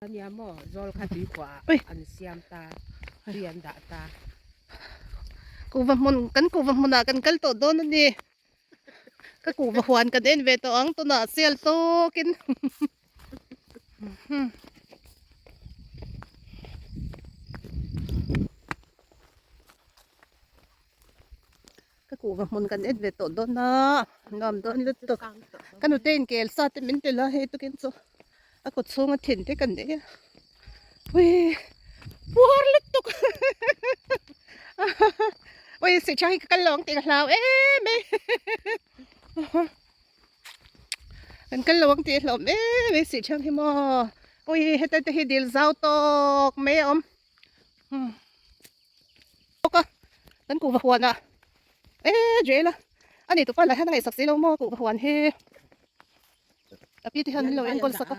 Ania maw zawl kha tuikhuah an siam ta, tui an dah ta. Kuhva hmun, kan kuhva hmunah kan kal tawh dawn a ni. Ka kuhva huan kan en ve tawh ang tunah sial tawkin. Ka kuhva hmun kan en ve tawh dawn a, nuam dawn lutuk. Ka nute in kel sa te min ti la hei tukin chu a kut chhunga thin te kan nei a. Ui puar lutuk ui sih hi ka kal lo ang tih ka hlau em mai kan kal lo ang tih a hlauh em mai sih hi maw ui heta te hi dil zau tawk mai a awm. Bawk a kan kuhva huan ah e jail a ani tupa lah hian a ngaihsak si lo maw kuhva huan hi a pi te hian min lo enkawl sak a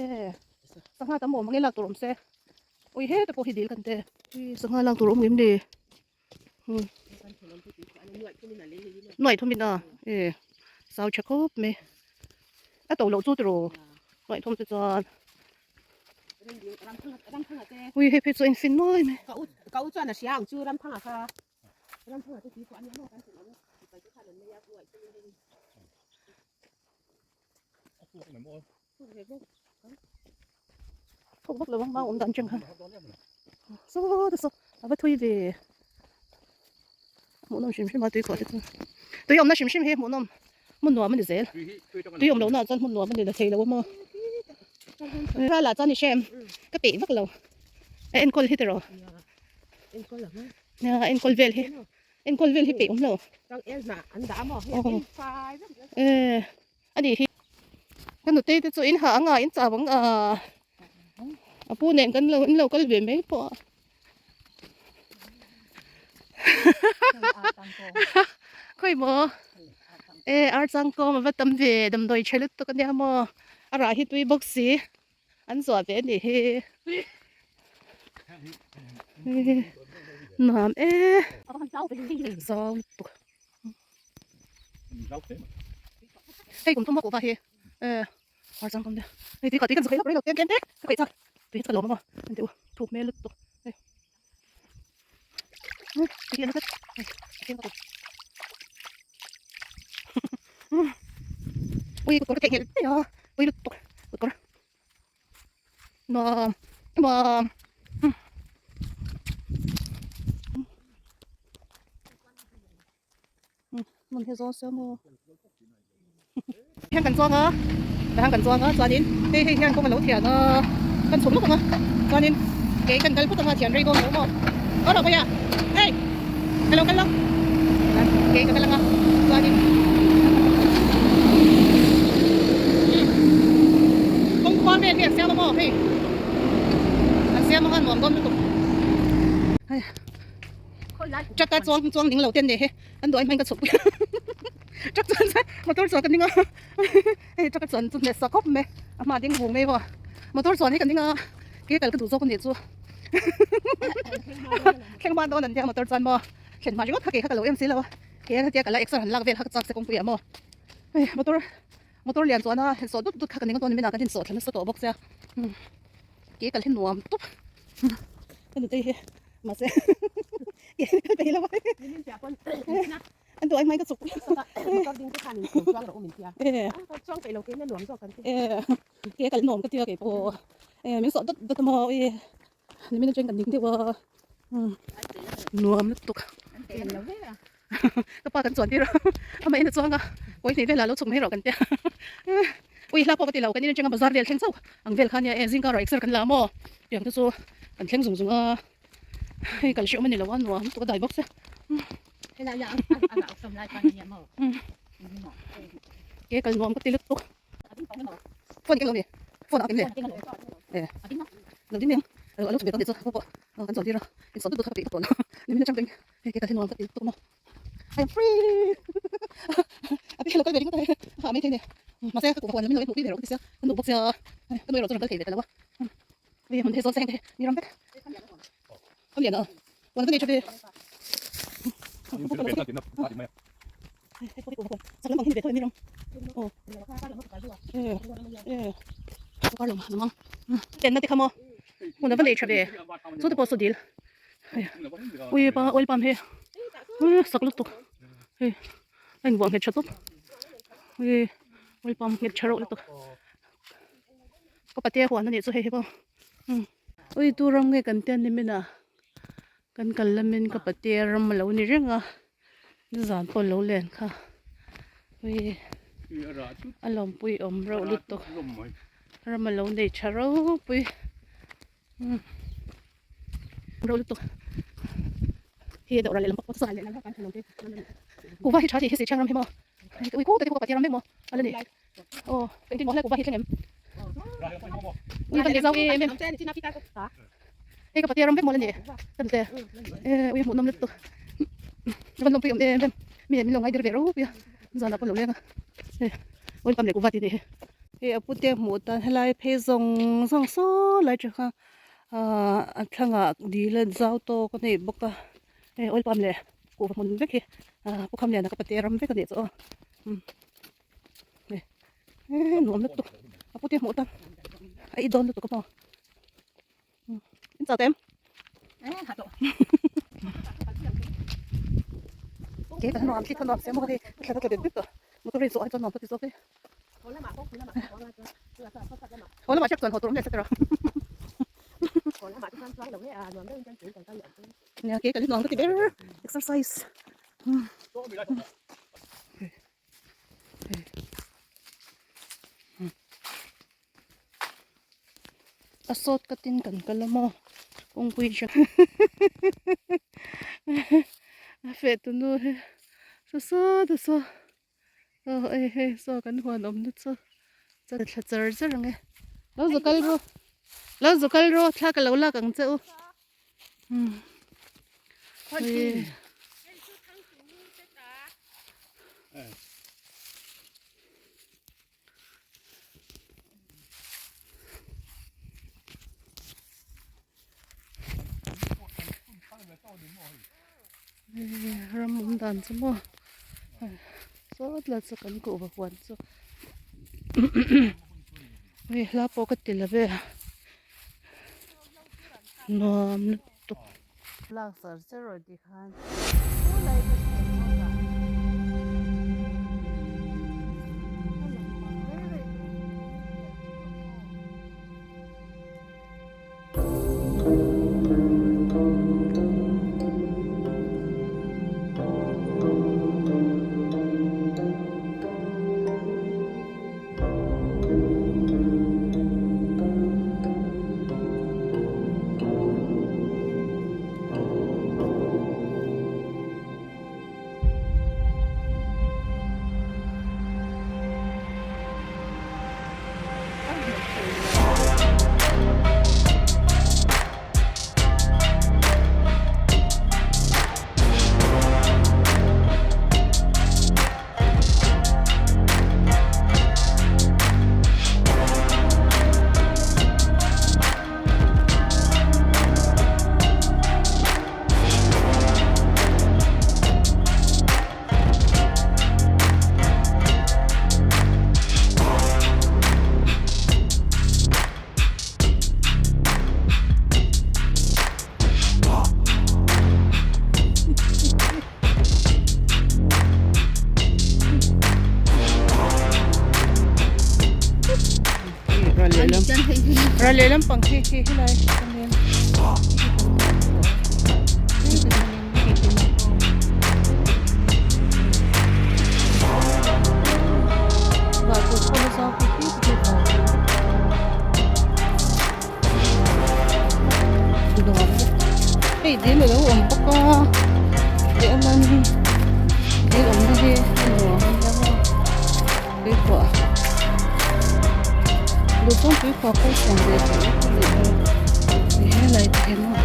e sangha tam awm angin lak tur awm se ui heta pawh hi dil kan te ui sangha lak tur awm ngem ni nuaih thum in a e sau tha khawp mai a to loh chu tiraw nuaih thum te chuan. Ui hei phei chu a infin nuai mai. Ka u ka u chuan a hria ang chu Ramthanga kha Ramthanga te tui pawh a nia maw kan tih ang sipai te khan an nei a uaih chu hei thuk ve bawk thuk vak lo ang mau awm dan cheng khan saw te saw a va thui ve hmuhnawm hrim hrim a tui khuah te chu tui awmna hrim hrim hi hmuhnawm. Hmun nuam a ni zel. Tui awm lohna ah chuan hmun nuam a ni la thei lo a maw. Ral ah chuan i hrem ka peih vak lo. A enkawl hi tiraw? Nia enkawl vel hi enkawl vel hi peih awm lo. E a ni hi. Ka nutei te chu in ha ang a in chau ang a. A pu nen kan lo in lo kal ve mai pawh a. Khawi maw e ar changkawm a va tam ve damdawi tha lutuk ania maw a rah hi tui bawk si an zuah ve anih hi nuam e zau lutuk hei kum thum bawk upa hi e ar changkawm te hei tui kha tui kan zu khaih lawk rei lo tlem tlem te ka peih chak tui hi chu ka lawm a maw an ti u thuk hmel lutuk hei. Ui kut kawr ka theihnghilh daih a ui lutuk kut kawr nuam nuam hmun hi zawn se maw hian kan chuang a tah hian kan chuang a chuanin hei hei hian kawng a lo thian a kan chhuk lawk ang a chuanin kei kan kal phawt ang a thian rei dawn lo maw aw rawh bawih a hei ka lo kal lo kei ka kal ang a chuanin kawng kual vel hi an siam a maw hei an siam ang a nuam dawn lutuk hei. Truck a chuang chuang ding lo te an nei he an duai hmain ka chhuk truck chuan chuan motor chuan ka ding a hei truck a chuan chu hneh sa khawp mai a hma ding vung mai pawh motor chuan hi ka ding a ke kal ka duh zawk a nih chu thleng hma dawn an nia motor chuan maw thlen hma ringawt kha ke kha ka lo em si lo a ke hetia ka la exer han lak vel kha ka chak se kawngpui ah maw hei motor motor lian chuan a sawh dut dut kha ka ning a chuan nimin ah kan insawh thla nasa tawh bawk sia ke kal hi nuam tawp ka nutei hi. Mahse an duh ai hmai ka chuk ke kal nuam ka tia kei pawh min sawh dawt dawt a maw i nimin atang kan ding deuh a nuam lutuk ka pa kan chuan tir a amah in a chuang a kawi hnih velah lo chhuk mai rawh kan tia ui hla pawh ka ti lo kan in atanga bazar vel thleng chauh ang vel kha nia e zingkar ah exer kan la maw tiang te chu kan thleng zung zung a hei kal hreh awm a ni lo a nuam lutuk a dai bawk se ke kal nuam ka ti lutuk phone keng lo ni phone ah a ken le e lo ding mai ang a lo chhuk ve ta ni chu pawh kan chuan tir a in sawh dut dut kha ka peih tawh lo nimin atang teng hei ke kal hi nuam ka ti lutuk maw. I am free a pi hello kal ve ringawt a hei a hah mai thei nia mahse ka kuhva huan lam in lo en hmuh pui ve rawh ka ti sia ka nuh bawk sia ka nuih erawh chu rawn kal thei ve ta lo a hei hmun thei zawn se heng te hi mi ram vek a lian a huan ka nei tha ve hei pawh hi kuhva huan chak lampang hi ni ve tho em mi ram aw e e kar lo mang ten na. chenna te kha maw hmun a va nei tha ve chu te pawh saw dil ui pa oil palm hi sak lutuk hei a invuah nghet tha tawp ui oil palm nghet tha reuh lutuk ka patea huan a nih chu hei hi pawh ui tu ram nge kan tia ni min a kan kal lamin ka patea ram a lo ni reng a. Nizan pawh lo len kha ui a lawmpui awm reuh lutuk ram a lo nei tha ropui umm reuh lutuk hi dawh lehlam pawh kuhva hi tha tih hi si thiang ram hi maw ui kuk te pawh pathian ram vek maw a la ni aw engtin maw helai kuhva hi thleng em ui van leh zau em em hei ka pathian ram vek maw la ni ka duh te ui hmuh nawm lutuk van lawmpui awm em em mi min lo ngai der ve ropui a zanah pawh lo leng a hei welcome leh kuhva tih a nih hi hei a pute hmuh tan helai phei zawng zawng saw lai tha kha ahh a thlangah dil a zau tawk a nei bawk a hei oil palm leh kuhva hmun vek hi ahh pu khamliana ka patea ram vek a nih chu aw umm. He nuam lutuk a pute hmuh tan a i dawn lutuk a maw in chau tem ke kan nuam thli kha nuam se maw hei thla ka tla bet bet tawh motor in zawh ai chuan nuam ka ti zawk e haw lamah hriat chuan haw tur awm leh etc nia ke kan nuam ka ti ber exercise A sawt ka tin kan kal a maw kawngpui atang a feh tu nu hi saw saw ta saw aw hei hei saw kan huan awm na chu chuan thla char char ang e lo zu kal ru lo zu kal ru thla ka lo lak ang che u umm hei. Ram awm dan chu maw sawt la chu kan kuhva huan chu hei hla pawh ka ti lo ve nuam lutuk. Lak char char rawh ti khan. Ral lehlam pang khi khi helai Hei dil alo awm bawk a leh a lan hi dil awmna hi a nuam a nia maw tuikhuah duh chuan tuikhuah pawh siam ve theih vek a nih hi ni helai te hi maw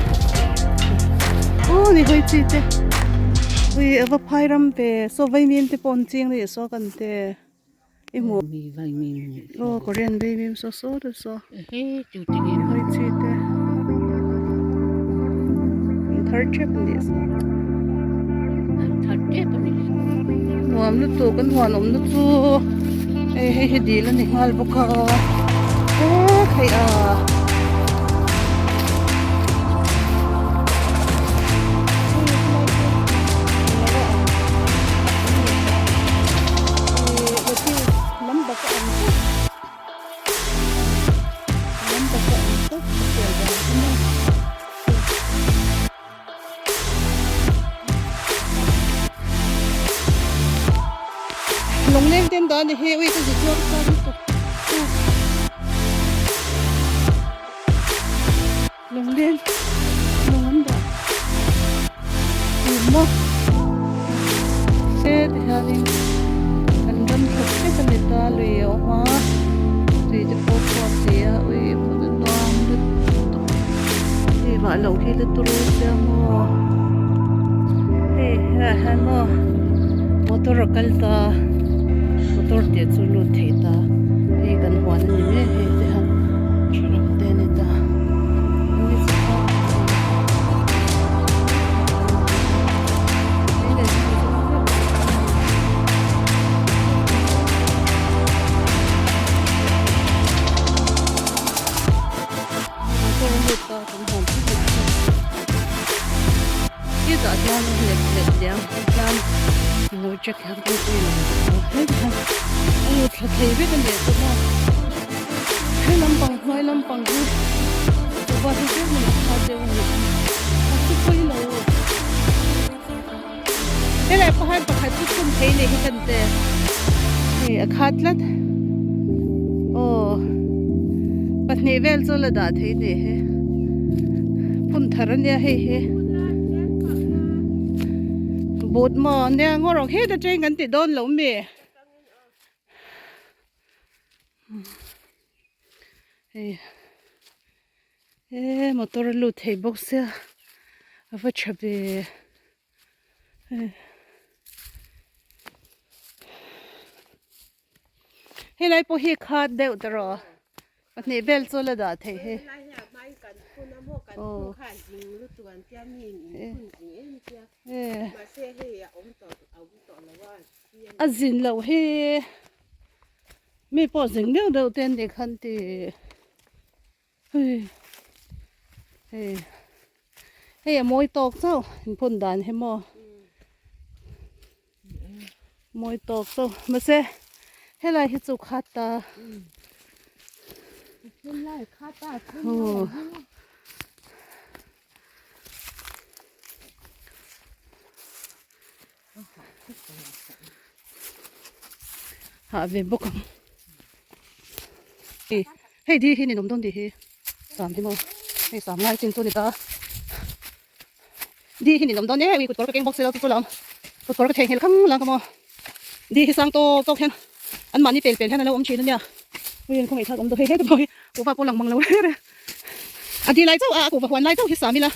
aw ni hawi chi te ui a va phai ram ve saw vaimim te pawh an ching a nih saw kan te. I hmuh aw Korean vaimim saw saw te saw hawi chi te an thar tep a nih saw nuam lutuk an huan awmna chu hei hei hi dil a ni nghal bawk a he hei a. tak hmel dan hi maw. Lungleng ten dan ni hi ui ka zi chuang sa lutuk Lungleng lung an dah ih maw he ti hianin kan ram that vek a ni ta lui a awm a tui te pawh a chhuak thei a ui hmun a nuam lutuk hei vah loh hi la turu sia maw hei helaiah hian maw motor a kal ta motor tih chu lut thei ta hei kan huan a ni mek hei te hian thenawm te a ni ta. He lampang hnuai lampang hi kuhva hi tlem in a kha deuh a ni a chu pawi lo helai pawh hian pakhat chu chhun thei nei hi kan te hei a kha tlat aw pahnih vel chu la dah thei ni hi phun thar ania hei hi but maw nia ngaw rawng heta teng kan ti dawn lo mi. Hei he motor a lut thei bawk sia a va tha ve hei helai pawh hi khat deuh ta rawh pahnih vel chu la dah theih hi aw a zin loh hi mi pawh zing deuh deuh te an ni khan ti hei hei hei a mawi tawk chauh inphun dan hi maw mawi tawk chauh mahse helai hi chu khat ta aw. Hah ve bawk ang hei hei di hi ninawm dawn tih hi sam hi maw hei sam lai chin chu a ni ta di hi ninawm dawn em kut kawr ka keng bawk si lo chu chu lam kut kawr ka theihnghilh khang lang ka maw di hi sang tawk tawk hian an mahni pel pel hian a lo awm thin a nia ui an khawngaih thlak awm deuh hei hei te pawh hi kuhva pawh lang mang lo reng reng a di lai chauh a a kuhva huan lai chauh hi sam ila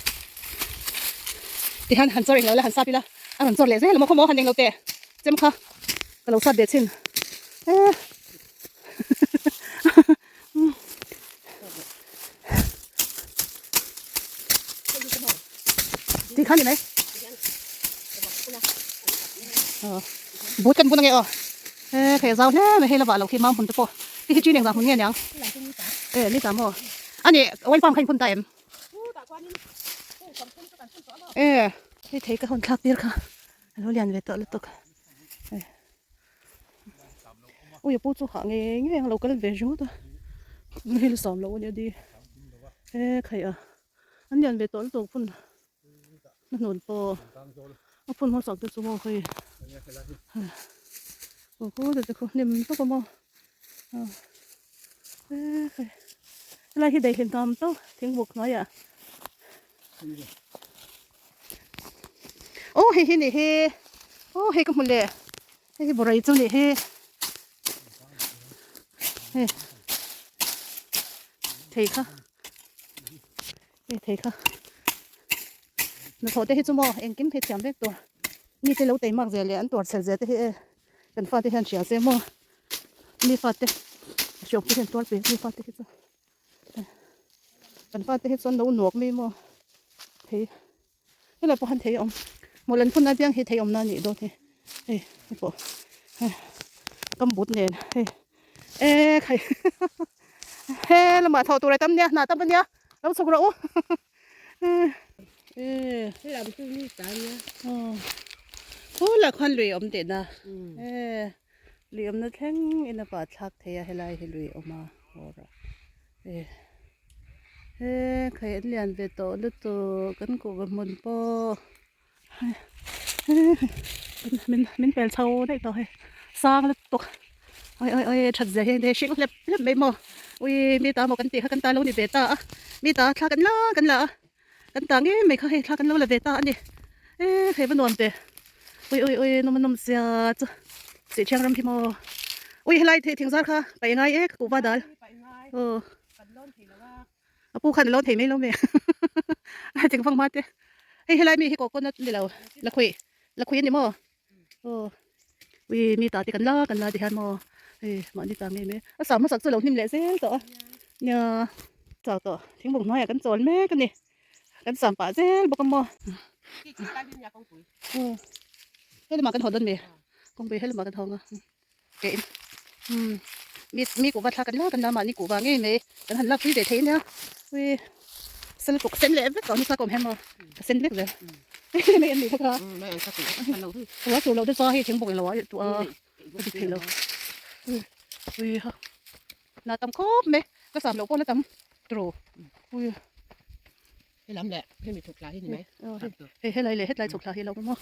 tihian han chawr englo la han sap ila. A rawn chawr leh zel a maw khaw maw han englo teh chem kha ka lo sat ve chhin eh tih kha ni mai but kan bun ange aw eh thei zau hle mai hei la vah loh khi mau hmun te pawh hei hi chin engzah hmun nge niang eh ni ta maw ani oil palm kha in phun ta em. E hei thei ka hawn thlak tir kha a lo lian ve tawh lutuk e ui a pu chu hah ngei ngei ang lo kal ve ringawt a hei la sawm loh a nia di e khaih a an lian ve tawh lutuk phun na hnun pawh a phun hmasa te chu maw hei aw khaw te chu hnim tawp a maw. Helai hi daihlim tam tawp thingbuk hnuaiah aw hei hi nih hi aw hei ka hmu leh hei hi borai chu nih hi hei thei kha hei thei kha hnathawh te hi chu maw engkim hi thiam vek tur mite lo tei mak zel leh an tuar chhel zel te hi e kan fate hian hria se maw. Mi fate hriawk te hian tuar pe mi fate hi chu kan fate hi chuan lo nuak mai maw thei helai pawh han thei a awm mawlh an phun apiang hi thei awmna a nih dawn hi hei hei pawh hei kam but nen hei e khai he lamah thawh tur a tam nia hnah tam ania lo chhuk rawh u e lam chu mi ta nia aw khulah khuan lui a awm teh na e. Lui awmna thleng in a pah thlak thei a helai hi lui awm a hawr a e He khai an lian ve tawh lutuk kan kuhva hmun pawh min min pel chho daih tawh hei sang lutuk oi oi oi that zia hi hei hring hlep hlep mai maw ui mi ta maw kan tih kha kan ta lo ni ve ta a mi ta thla kan la kan la a kan ta ngei mai kha hei thla kan lo la ve ta a ni e hei va nuam ve ui ui ui nawm a nawm zia chu sih thiang ram hi maw ui helai thing zar kha paih ngai ek kuhva dal aw. A pu khan a lo thei mai lo mai a cheng fang hma te hei helai mi hi coconut ni lo lakhuih lakhuih a ni maw aw ui mi ta te kan la kan la ti hian maw hei mahni ta ngei mai a sam hmasak chu a lo hnim leh zel tawh a nia chau tawh thingbuk hnuaiah kan chawl mek a ni kan sam pah zel bawk a maw aw helamah kan haw dawn mi kawngpui helamah kan hawng a. Kei umm mi mi kuhva thla kan la kan la mahni kuhva ngei mai kan han lak pui ve thei nia ui sen lutuk sen leh vek tawh nasa ka awm hian maw ka sen vek zel mai an nih kha kha ua chu lo te chuan hei thing bawk englo ah tuah a ka ti thei lo ui ui ha na tam khawp mai ka sam loh pawh la tam tiraw ui helam leh hemi chhuk thla hi ni mai hei helai leh hetlai chhuk thla hi a lo awm a.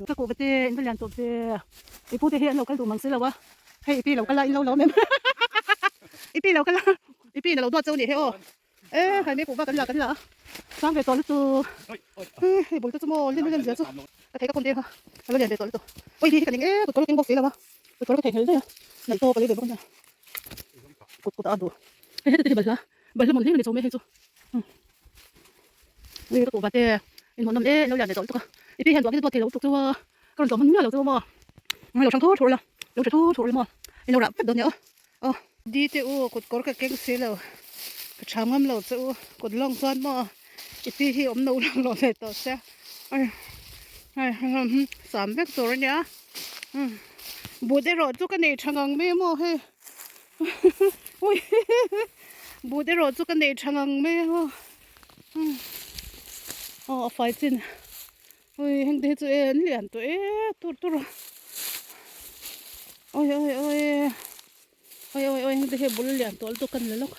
Ka kuh vete in va lian tawp ve i pu te hi an lo kal duh mang si lo a hei i pi lo kal a in lo lo em i pi lo kal a i pi in a lo duat cheu nih hi aw e khai mai kuh va kan la kan la a sang ve tawh lutuk hei bul te chu maw lim lim zia chu ka thei ka khawm tir kha a lo lian ve tawh lutuk ui hi ka ning e kut kawr ka keng bawk si lo a kut kawr ka theihnghilh daih a naih tawp a lei ve bawk a nia kut kut a duh hei heti te hi balhla Balhla hmun hlim a ni chho mai hei chu ui ka kuhva te in hmuh nawm e in lo lian ve tawh lutuk a i pi hian duah duat thei lo lutuk chu a ka rawn tlawm hman miah lo chu maw lo hrang thur thur la lo tha thur thur la maw in lo rah vek dawn nia aw aw di te u kut kawr ka keng si lo ka tha ngam lo che u kut lawng chuan maw i pi hi awm no lang lo ve tawh sia ai sam vek tur a nia but erawh chu ka nei tha ngang mai a maw hei. Ui but erawh chu ka nei tha ngang mai a aw a fai chin ui heng te hi chu e an lian tawh e tur tur a oi oi oi oi oi oi heng te hi bul lian tawh lutuk ka ni lawk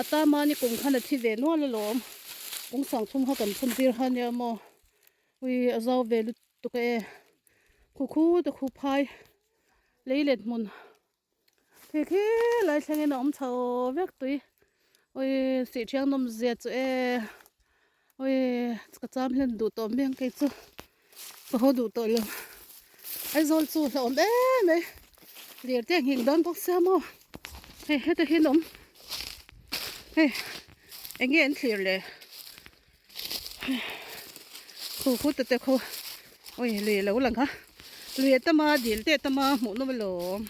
a tama ni kum khan a thi ve nual alawm kawng sang chhung kha kan phun tir kha nia maw ui a zau ve lutuk. Tuk e khu khu te khu phai lei let hmun khi khi lai thleng in a awm chho vek tui ui sih thiang nawm zia chu e ui ka cham hlen duh tawh mai ang kei chu ka haw duh tawh lo Aizawl chu hlauhawm em mai lir te a nghing dawn bawk sia maw hei heta hi an awm hei eng nge an thlir le. Khu khu te te khu ui lui a lo lang a lui a tam a dil te a tam a hmuh nawm alawm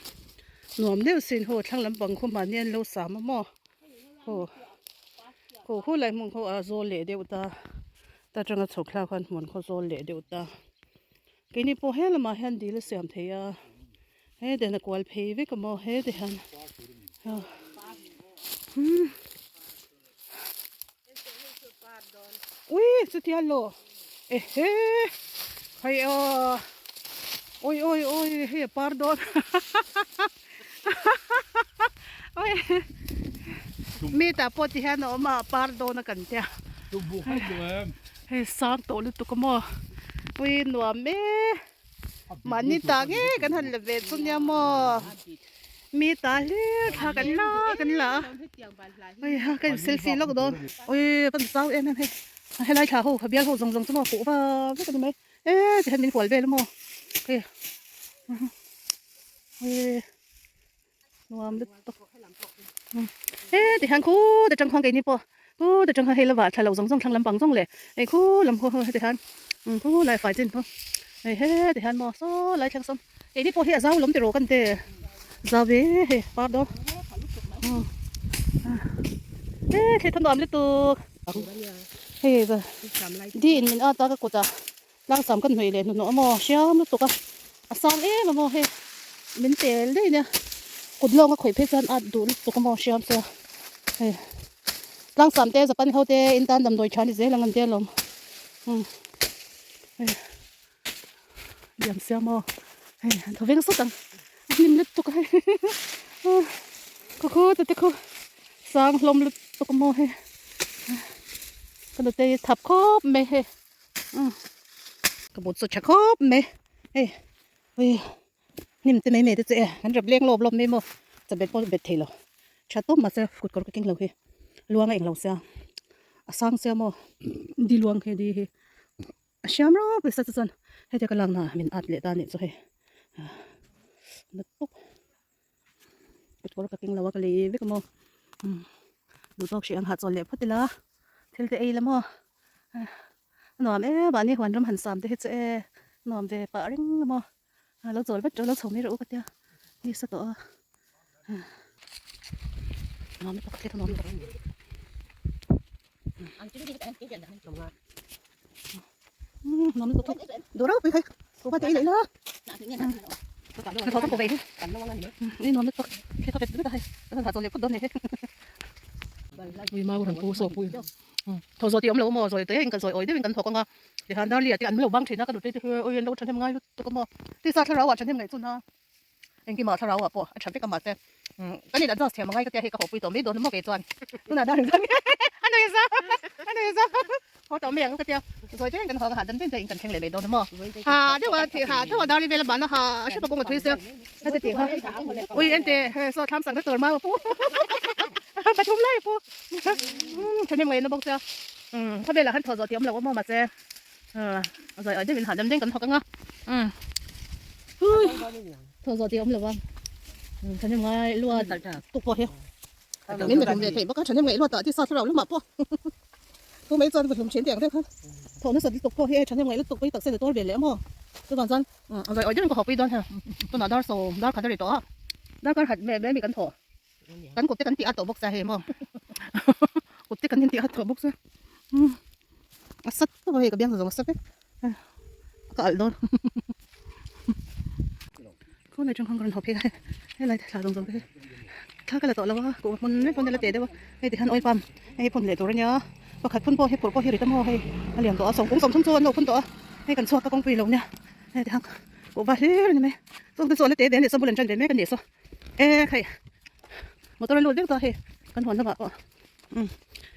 nuam deuh sin haw thlang lampang khu mahni an lo sam a maw haw khu khu lai hmun khaw a zawl leh deuh ta ta tanga chhuk thlak khan hmun khaw zawl leh deuh ta keini pawh he lamah hian dil a siam thei a he den a kual phei vek a maw he te hian umm. Ui chutia law ehe hei aw oi oi oi hei a par dawn oi mi tah pawh ti hian a awm a a par dawn a kan tia hei sang tawh lutuk a maw ui nuam e mahni ta ngei kan han la ve chu nia maw. Mi ta hlir thla kan la kan la a ui ha ka in selfie lawk dawn ui ka zau em em hei helai thla ho bial ho zawng zawng chu maw kuh va vek a ni mai e ti hian min hual vel a maw hei ui nuam lutuk e ti hian khu te tang khuan keini pawh khu te tang khan hei la vah thla lo zawng zawng thlang lampang zawng leh hei khu lam khu heti hian khu lai fai chin khu hei he ti hian maw saw lai thleng sawn. Keini pawh hi a zau lawm tiraw kan ti zau ve hei par dawn e thli tha nuam lutuk hei va di in min at a ka kut ah tlangsam kan hnawih leh hnuhnawh a maw hriam lutuk a a sang em a maw hei min tel daih nia kut lawng a khawih phei chuan at duh lutuk a maw hriam chu hei tlangsam te japan ho te in tan damdawi tha ni zel ang an tia lawm umm hei. Liam sia maw? Hei an thaw veng sawt ang a hnim lutuk a hei khaw khu te khu sang hlawm lutuk a maw hei ka nute hi thap khawp mai hei ka but chu tha khawp mai hei ui hnim te mai mai te chu e kan rep leng lawp lawp mai maw chabet pawh bet thei lo tha tawp mahse kut kawr ka keng lo hi luang a englo sia a sang sia maw di luang hi di hi. A hriam reuh pawisa chu chuan heti ka lakna ah min at leh ta anih chu hei na tawp kawr ka keng lo a ka lei vek a maw duh tawk hrih ang hahchawl leh phawt ila thil te ei la maw a nuam em mahni huan ram han sam te hi chu e nuam ve pah reng a maw lo chawl vat lo chho mai rawh u ka tia nisa tawh a nuam lutuk thil nuam lutuk. Engkimah thlarau ah pawh a tha vek a mahse kan in adjust thiam angai ka tia hei ka hawpui tawh mai dawn maw kei chuan tunah dar engzah nge a nui za a nui za haw tawh mai ang ka tia zawi deuhin kan haw ang a hahdam deuhin deuhin kan thleng leh mai dawn maw ha deuh a thih ha deuh a dar vel a bahna ha a hrepa kawng a thui sia heti tih kha ui ente he saw thlam sak na tur mau a pu pathum lai a pu thahnem ngaihna bawk sia khawvelah han thawh zawh tih awm lo a maw mahse zawi awi deuhin hahdam deuhin kan thawk ang a Thaw zawh tih a awm lo a, thahnem ngai luat tuk pawh hi min be hlum ve theih bawk a, thahnem ngaih luat ah tisa thlarau lamah pawh thu mai chuan hlum thin tih ang deuh khan thawh nasa lutuk pawh hi e thahnem ngaih lutuk pawh hi taksa in a tuar ve leh a maw chuvang chuan zawi awi deuhin ka hawpui dawn hei tunah dar sawm dar khat a ri tawh a darkar khat meh meh mi kan thaw kan kut te kan tih at tawh bawk sia hei maw kut te kan intih at tawh bawk sia a sat tawp a hei ka biang zawng a sat vek. Ka alh dawn khawnge atang khan ka rawn haw phei a helai thla zawng zawng te hi thla ka la tawh lo a kuhva hmun mek pawn ila teh deuh a hei tikhan oil palm hei hi phun leh tur ania pakhat phun pawh hi phurh pawh hi ri ta maw hei a lian tawh a sawmkung sawmthum chu an lo phun tawh a hei kan chhuak ka kawngpui lo nia hei tikhan kuhva hlir a ni mai chung te chu a la teh ve a nih saw bul an tan ve mek a nih saw e hei motor a lut vek ta hei kan hawn lamah pawh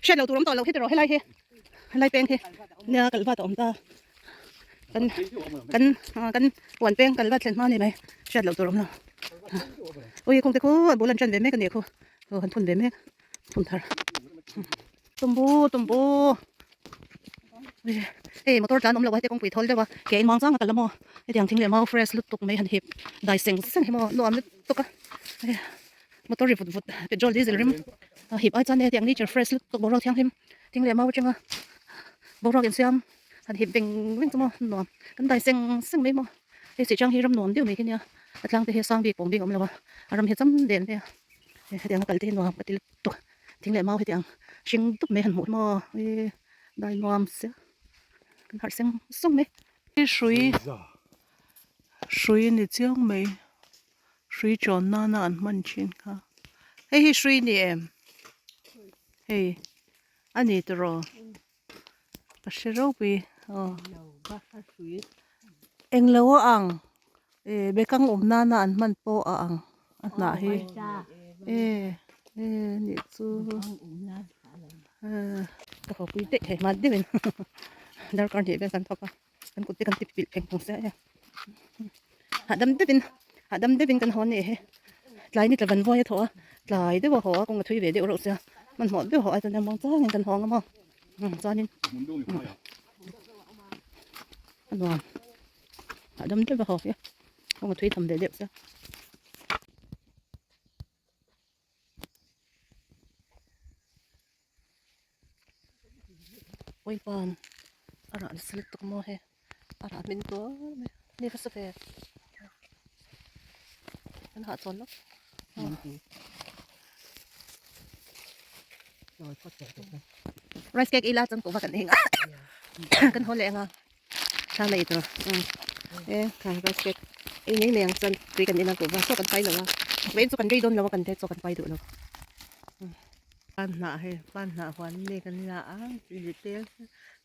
hriat loh tur awm tawh loh hi tiraw helai hi. Helai peng hi nia kalh vat a awm ta kan kan kan huan peng kalh vat thlen hma a ni mai hriat loh tur a awm lo ui kawng te khu a bul an tan ve mek a ni khu aw han phun ve mek phun thar tumbu tumbu hei motor tlan awm lo a heti kawngpui thawl deuh a ke in muang chang a kal a maw hetiang thing leh mau fresh lutuk mai han hip dai seng seng hi maw nuam lutuk a motor ri vut vut petrol diesel rim a hip ai chuan hetiang nature fresh lutuk boruak thianghlim thing leh mau atanga boruak insiam han hip veng veng chu maw nuam kan dai seng seng mai maw hei sih chang hi ram nuam deuh mai hi nia a tlang te hi a sang bik pawng bik a awm lo a a ram hi cham del mai a hetiang a kal te hi nuam ka ti lutuk thing leh mau hetiang hring dup mai han hmuh hi maw ih dai nuam sia kan harh seng sawng mai. Hrui hrui a ni chiang mai. Hrui chawn nana an hman thin kha. Hei hi hrui ni em? Hei a ni tiraw? Ka hre ropui aw. Englo a ang eh bekang awm nana an hman pawh a ang a hnah hi e e nih chu Ka hawpui daih thei hman deuhin darkar hnih vel kan thawk a. Kan kut te kan ti pilh pheng phung sia e. Hahdam deuhin hahdam deuhin kan haw a ni he. Tlai ni tla van vuai a thaw a, tlai deuh a haw a kawng a thui ve deuh reuh sia. Hmanhmawh deuh haw ai chuan muang changin kan haw ang a maw. Chuanin a nuam hahdam deuh a haw hi kawng a thui tham ve deuh sia. Oil palm a rah nasa lutuk maw hei a rah hmin tuar mai a ni nasa ve an hahchawl lawk rice cake ila chuan kuhva kan eng a kan haw leh ang a thla nei tur e kha rice cake ei mai mai ang chuan tui kan in a kuhva chaw kan pai lo a vawiin chu kan rei dawn lo a kan te chaw kan pai duh lo. Pan hnah hei pan hnah huan nge kan la a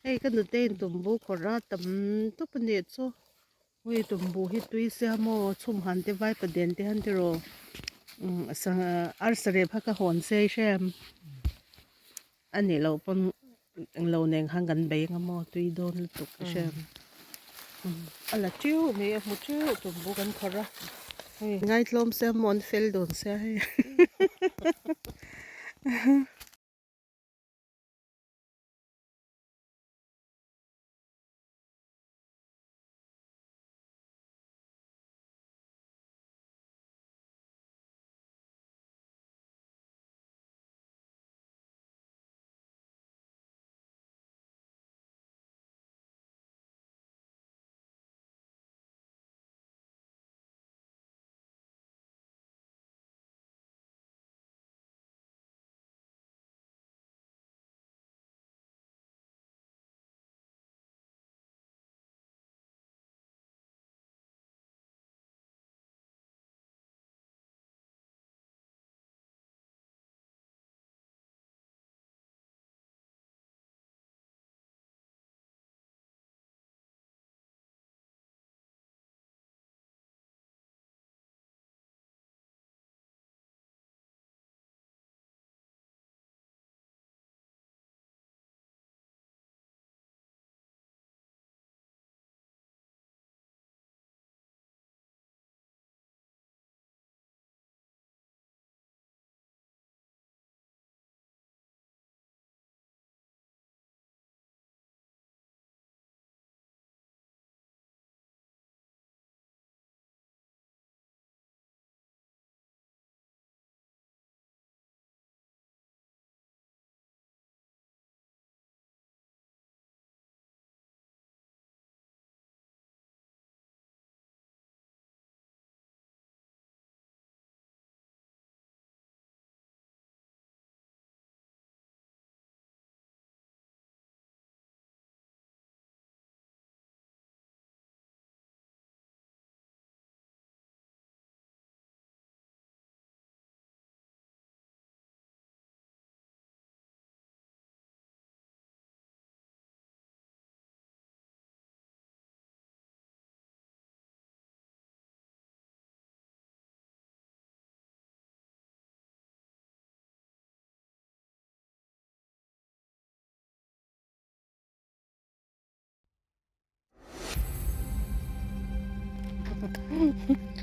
hei ka nute in tumbu khawrh a tam tawp a nih chu. Hei tumbu hi tui sia maw chhum han te vai paden te han tiraw umm sangha arsa rep kha ka hawn se hrem a nih loh pawn englo nen khan kan bei ang maw tui dawn lutuk ka hrem a la tiu mai a hmu teuh tumbu kan khawrh a hei ngaitlawm sia maw an fel dawn sia hei.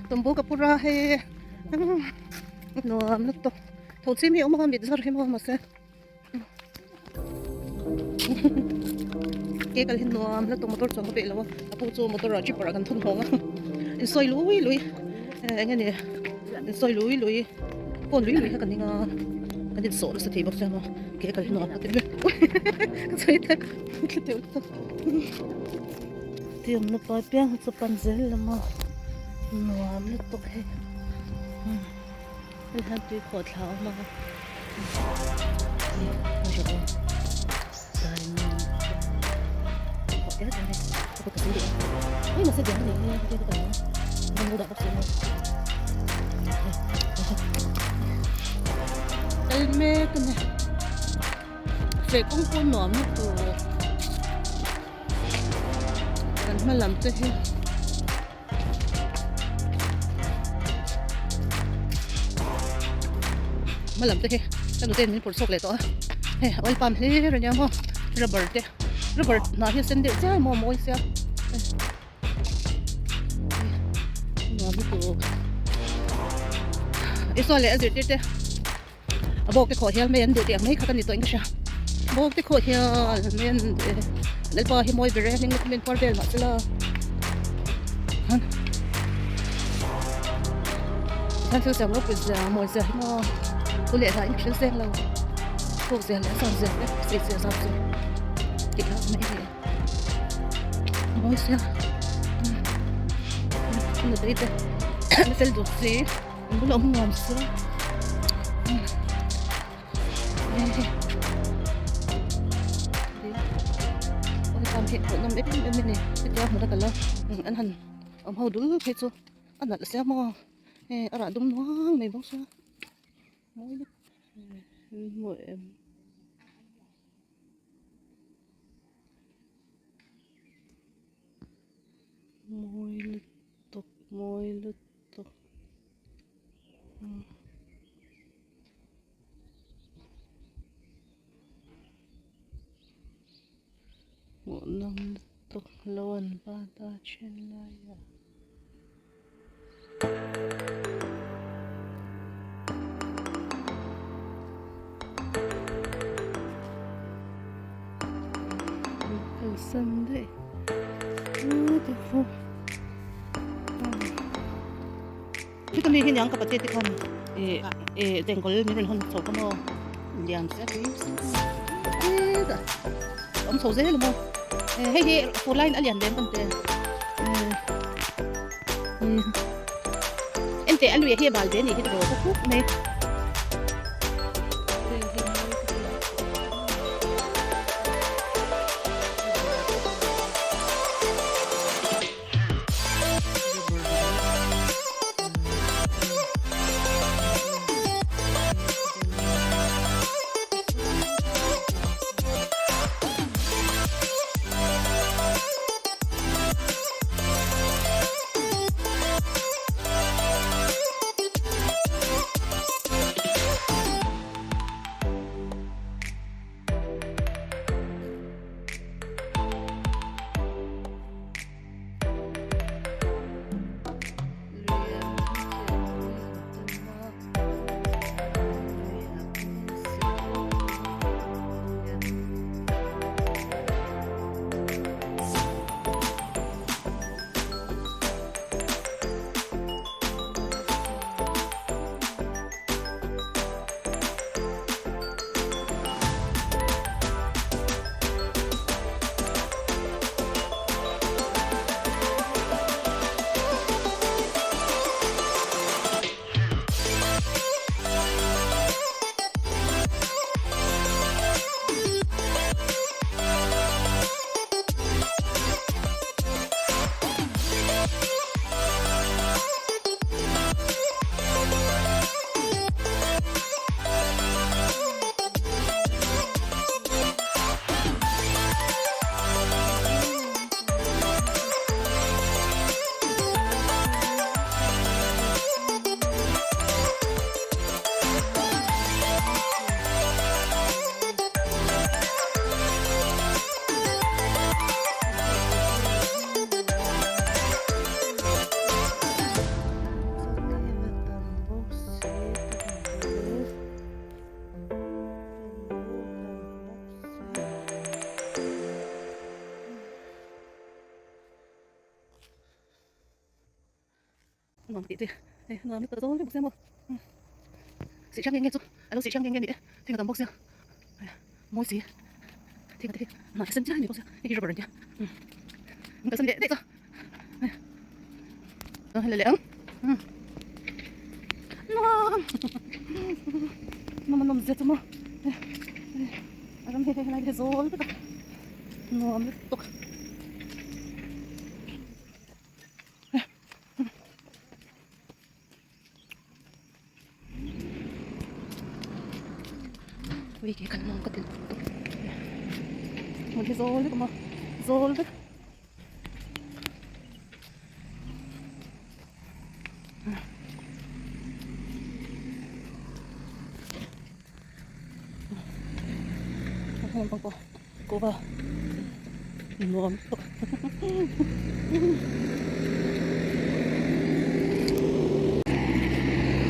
Tumbu ka pura hei nuam lutuk tho chim hi a awm a mit zar hi maw mahse ke kal hi nuam lutuk motor chuang ka peih lo a a pu chu motor ah jeep ah kan thun nghawng a insawi lui lui eng nge ni insawi lui lui phone lui lui kha ka ning a kan insawh nasa thei bawk sia maw ke kal hi nuam ka ti ber ka sawi tak ka ti lutuk. Tiamna pai piang hi chu pan zel lama nuam lutuk hei hei hian tui khawh thla a awm a kal mek a ni feh kawng pawh nuam lutuk. Kan hma lam te hi hma lam te hi ka nute in min phur chhuak leh tawh a hei oil palm hlir ania maw rubber te rubber hnah hi a sen deuh chiai maw a mawi sia nuam lutuk i saw leh a zirtir te. A bawk te khawh hial mai an duh tih ang mai kha ka ni tawh in ka hria bawk te khawh hial mai an duh e lalpa hi mawi ber e hming lukhum in phuar vel mah sela han han thil siam ropui zia mawi zia hi maw thu leh hla in thil seng lo thuk zia leh a san zia te sei zia zau zia tih lah mai a ni mawi sia na te te na fel duh si. An bulah awm nuam se an han awm ho dul phei chu a nalh sia maw hei a rah dum nuang mai bawk sia mawi lutuk mawi em. Mawi lutuk mawi lutuk umm. Hmuhnawm lutuk lo an bat a then laiah. Kalsan daih Heta mi hi niang ka pate te khan ih ih tengkawl min rawn hawn chho ka maw lian hetah awm chho zel maw hei hi fur laiin a lian ve ang kan ti Enteh a lui a hi a bal ve a nih hi tiraw ka khup mai. Nuam tih te hei nuam lutuk a zawl vek bawk sia maw sih hrang nge nge chu a lo sih hrang nge nge ni e thing a tam bawk sia mawi si thing a te hi hnah sen chiai a ni bawk sia hei hi rubber an tia an kalsan leh daih chu hei leh ang nuam nuam a nawm zia chu maw a ram hi hei helai te hi zawl vek a nuam lutuk. Ui ke kan mawng ka ti lutuk hmun hi zawl vek a maw zawl vek a pawh Kuhva nuam lutuk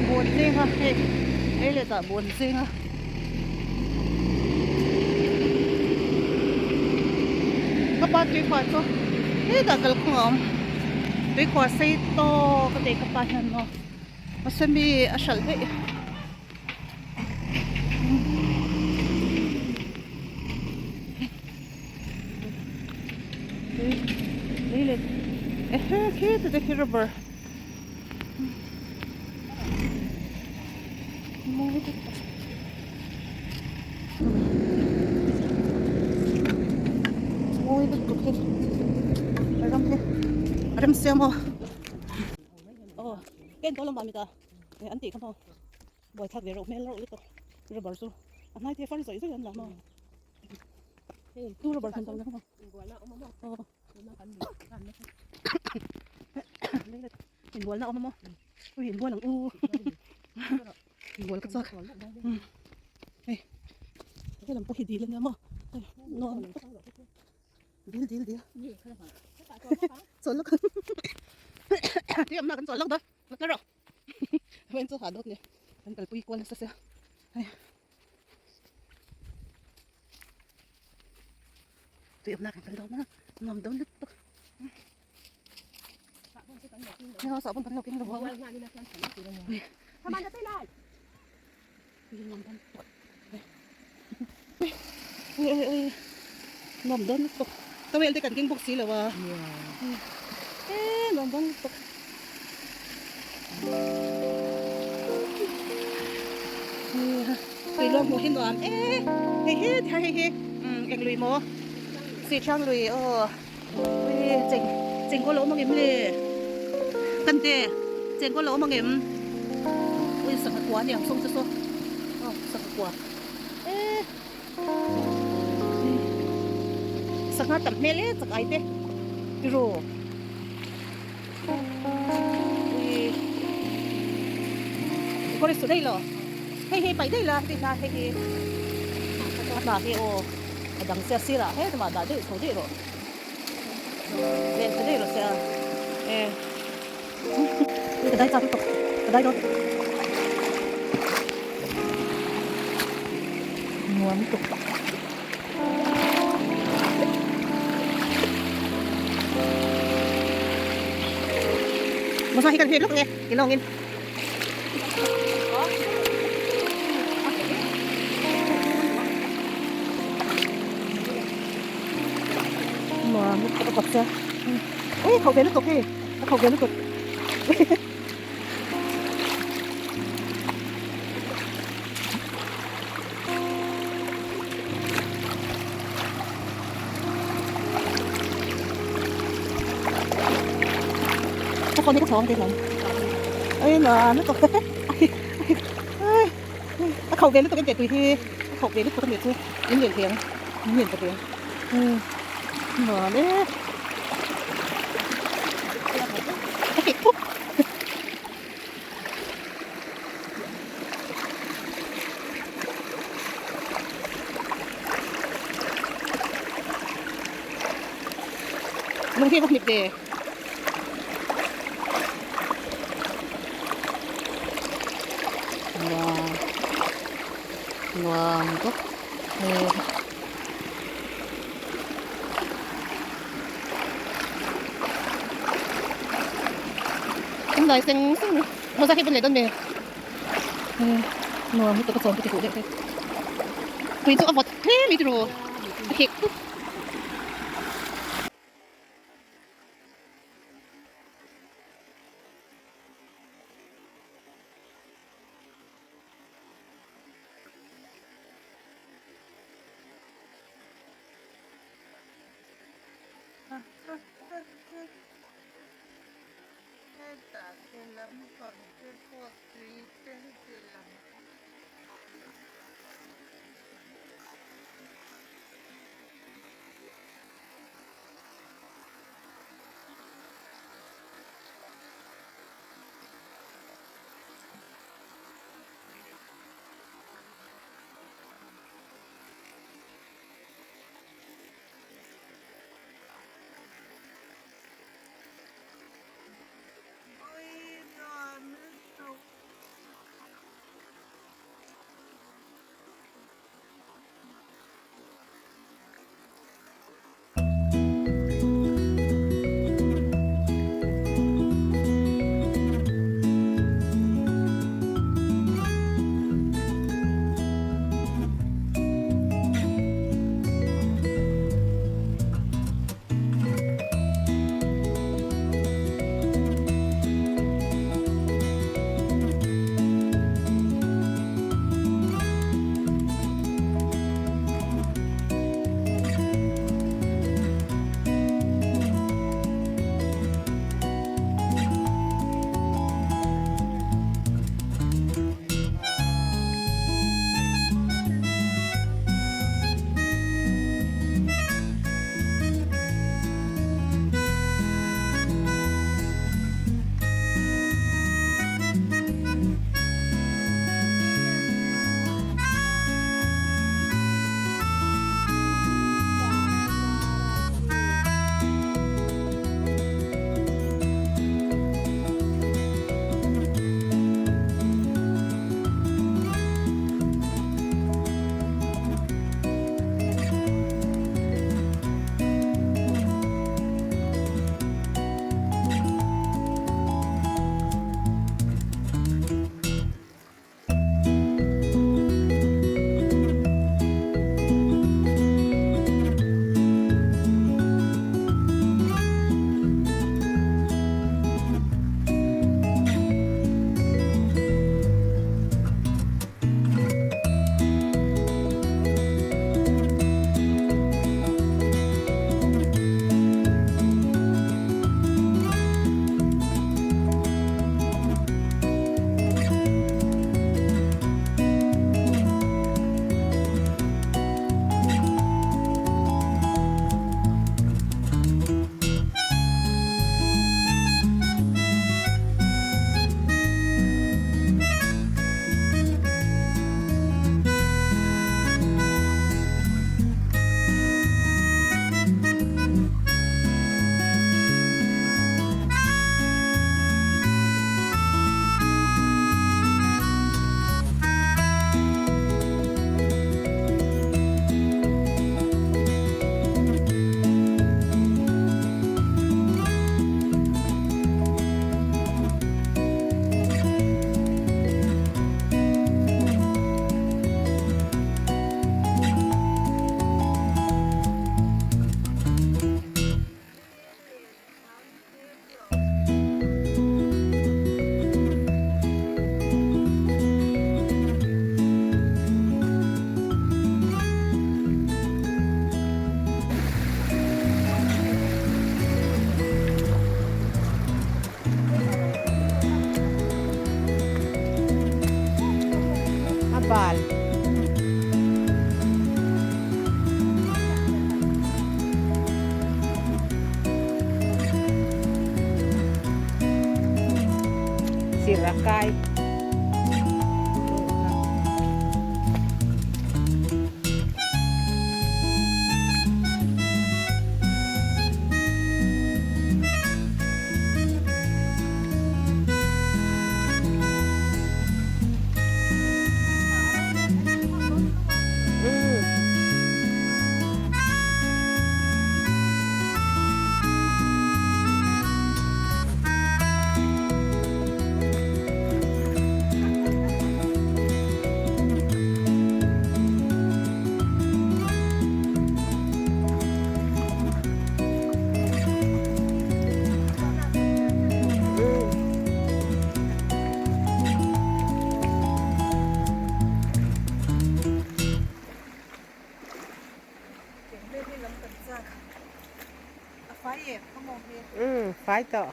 buan zing a hei hei leh tah buan zing a ka pa tuikhuah chu hetah kalphung a awm tuikhuah sei tawk a tih ka pa hian maw mahse mi a hralh daih. Rubber mawi lutuk hi a ram hi a rem siam aw aw ka en tawh lamah mita eh an tih kha maw buai thlak ve reuh hmel reuh lutuk rubber chu a hnai te far zawih zawih an la maw tu rubber hman tawh na kha maw aw. Inbual na awm a maw? Ui inbual ang u. Inbual ka chak. Hei helam pawh hi dil ania maw? Hei nuam dil dil dil. Chawl lawk ang. Tui awmna kan chawl lawk dawn. La rawh. Vawiin chu ha dawt ni. Kan kalpui kual nasa sia. Hei. Tui awmna kan kal dawn a. Nuam dawn lutuk. Hei sahbawn kan lo keng lo a. Ui nuam dawn lutuk. Ui ui ui nuam dawn lutuk. Towel te kan keng bawk si lo a. E nuam dawn lutuk. Tui luang hmuh hi nuam e. Hei hi hei hi eng lui maw? Sihchang lui aw. Ui cheng chengkawl a awm angem le kan te chengkawl a awm angem ui sangha kua aniang sawng chu saw aw sangha kua e sangha tam hmel e chak ai te tiraw ui kawr i su daih lo hei hi paih daih la heti hna hei hi a hna hi aw. A dang sia sirah he mah dah deuh chho daih rawh. Len chho daih rawh sia. E. Ka dai chak lutuk. Ka dai dawn. Nuam lutuk. Masa hi kan hriat lawk nge. Ilawngin. Ui khẩu về lúc tục đi khẩu về lúc tục Các con thấy có chó không thế không? Ê mà nó có a khauh ve lutuk em teh tui hi a khauh ve lutuk a nih chu in lian thei ang in lian ta ve ang nuam e a kek puk lung hi a va hnip ve. Nuam nuam bawk hmel an dai seng seng mai mawza hi a bun leh dawn ve nuam lutuk a chawm te ti huh deuh te tui chu a vawt hle mai tiraw a khek pup. Hetah te lampang te pawh tui te heti lang. Ui nuam lutuk. bal. Sir a kai. Fai tawh.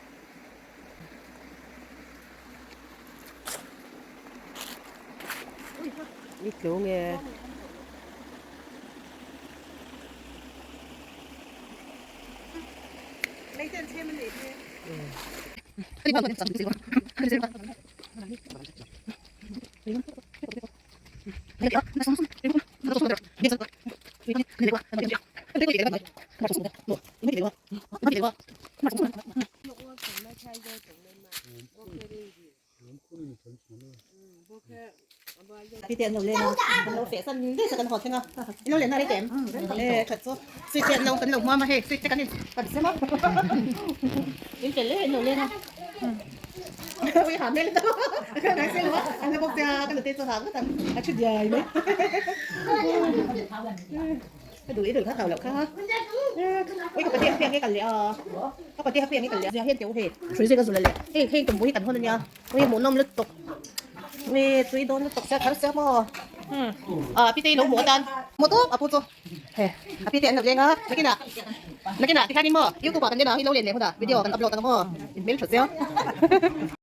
I tlu nge. Pi te an lo len a, kan lo feh san daih sa kan haw thleng a, in lo len a rei teh em? E that chu sweet te an lo kan lo hmuam a hei sweet te kan in kan sem a in fel e in lo len a ui ha hmel ka ngai sel lo a an la bawk che a ka nute chu ha ngawt ang a thu diai mai ka duh i duh kha thau loh kha ui ka pate a piang nge kal leh a ka pate a piang nge kal leh a zia hian teh u hei hrui zui ka zul leh hei hei tumbu hi kan hawn ania. Ui hmuh nawm lutuk ui tui dawn lutuk sia thar sia maw ah pitei lo hmuh atan hmuh tawp a pu chu he a pitei an lo leng a nakinah nakinah tikhianin maw youtube ah kan en ang i lo len leh hunah video kan upload ang maw in hmel tha sia.